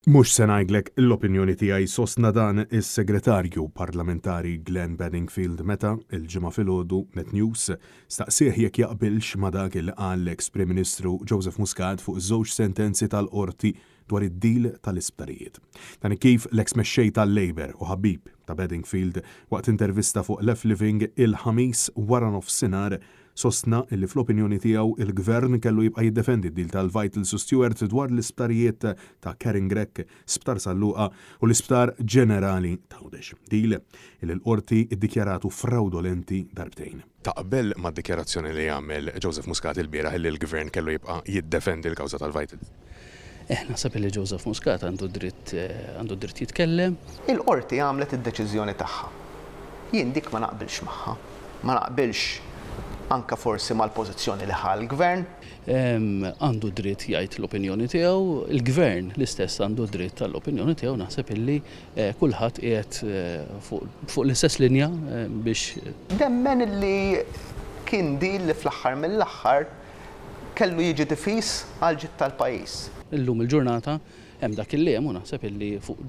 Mhux se ngħidlek l-opinjoni tiegħi sostna dan is-Segretarju Parlamentari Glenn Bedingfield meta, il-Ġimgħa filgħodu, Net News staqsieh jekk jaqbilx ma' dak li qal l-eks Prim Ministru Joseph Muscat fuq żewġ sentenzi tal-Qorti dwar id-deal tal-isptarijiet. Dan kif l-eks mexxej tal-Labour u ħabib ta' Bedingfield waqt intervista fuq Left Living il-Ħamis waranofsinhar Sostna illi fl-opinjoni tiegħu il-Gvern kellu jibqa' jiddefendi d-deal tal-Vitals u Steward dwar l-isptarijiet ta' Karen Grech, Sptar San Luqa u l-Isptar Ġenerali t'Għawdex. Deal illi l-Qorti ddikjaratu frawdolenti darbtejn. Taqbel mad-dikjarazzjoni li għamel Joseph Muscat ilbieraħ illi l-Gvern kellu jibqa' jiddefendi l-kawża tal-Vitals? Eh, naħseb illi Joseph Muscat għandu dritt għandu dritt jitkellem. Il-Qorti għamlet id-deċiżjoni tagħha. Jien dik ma naqbilx magħha. Ma naqbilx anke forsi mal-pożizzjoni li ħa l-Gvern. Għandu dritt jgħid l-opinjoni tiegħu, il-Gvern l-istess għandu dritt għall-opinjoni tiegħu, naħseb illi kulħadd qiegħed fuq l-istess linja biex. Nemmen illi kien deal li fl-aħħar mill-aħħar kellu jiġi difiż għall-ġid tal-pajjiż. Illum il-ġurnata hemm dak illi hemm u naħseb illi fuq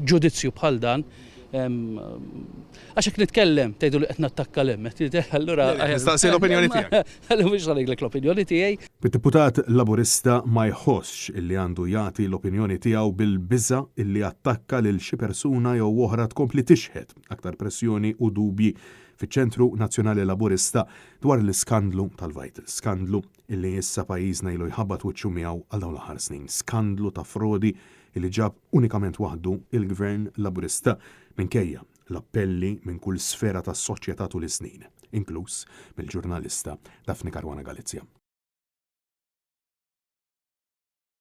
ġudizzju bħal dan għax hekk nitkellem tgħidu li qed nattakka 'l hemm, allura. Nistaqsi l-opinjoni tiegħek. Allura mhux se ngħidlek l-opinjoni tiegħi. Id-deputat Laburista ma jħossx illi għandu jagħti l-opinjoni tiegħu bil-biża' illi attakka lil xi persuna jew oħra tkompli tixħet aktar pressjoni u dubji fiċ-Ċentru Nazzjonali Laburista dwar l-iskandlu tal-Vitals, skandlu illi issa pajjiżna ilu jħabbat wiċċu miegħu għal dawn l-aħħar snin, skandlu ta' frodi illi ġab unikament waħdu il-Gvern Laburista minkejja l-appelli minn kull sfera tas-soċjetà tul is-snin, inkluż mill-ġurnalista Daphne Caruana Galizia.